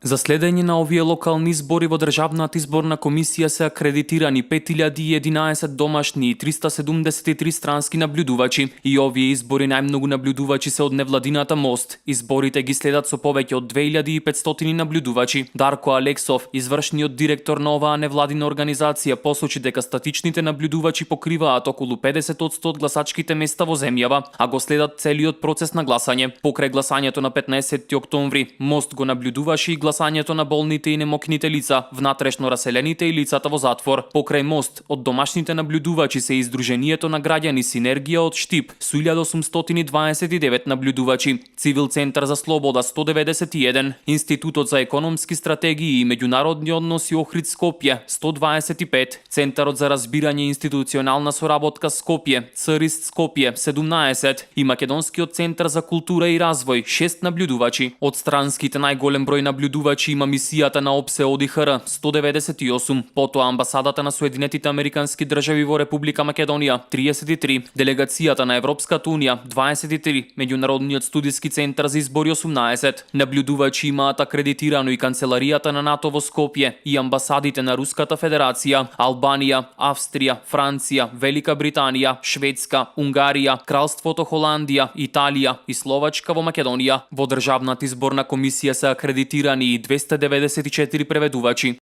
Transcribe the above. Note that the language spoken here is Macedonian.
За следење на овие локални избори во Државната изборна комисија се акредитирани 5011 домашни и 373 странски наблюдувачи, и овие избори најмногу наблюдувачи се од невладината МОСТ. Изборите ги следат со повеќе од 2500 наблюдувачи. Дарко Алексов, извршниот директор на оваа невладина организација, посочи дека статичните наблюдувачи покриваат околу 50% од гласачките места во земјава, а го следат целиот процес на гласање. Покрај гласањето на 15 октомври, МОСТ го наблюдуваше и гласањето на болните и немокните лица, внатрешно раселените и лицата во затвор. Покрај МОСТ, од домашните наблюдувачи се Издруженијето на граѓани Синергија од Штип со 1829 наблюдувачи, Цивил центар за слобода 191, Институтот за економски стратегии и меѓународни односи Охрид Скопје 125, Центарот за разбирање и институционална соработка Скопје, ЦРИСТ Скопје 17 и Македонскиот центар за култура и развој 6 наблюдувачи. Од странските најголем број наблюдувачи има мисијата на ОПСЕ ОДИХР 198, потоа амбасадата на Соединетите Американски држави во Република Македонија 33, делегацијата на Европската унија 23, меѓународниот студиски центар за избори 18. Наблюдувачи имаат акредитирано и канцеларијата на НАТО во Скопје и амбасадите на Руската Федерација, Албанија, Австрија, Франција, Велика Британија, Шведска, Унгарија, Кралството Холандија, Италија и Словачка во Македонија. Во Државната изборна комисија се акредитирани и 294 преведувачи.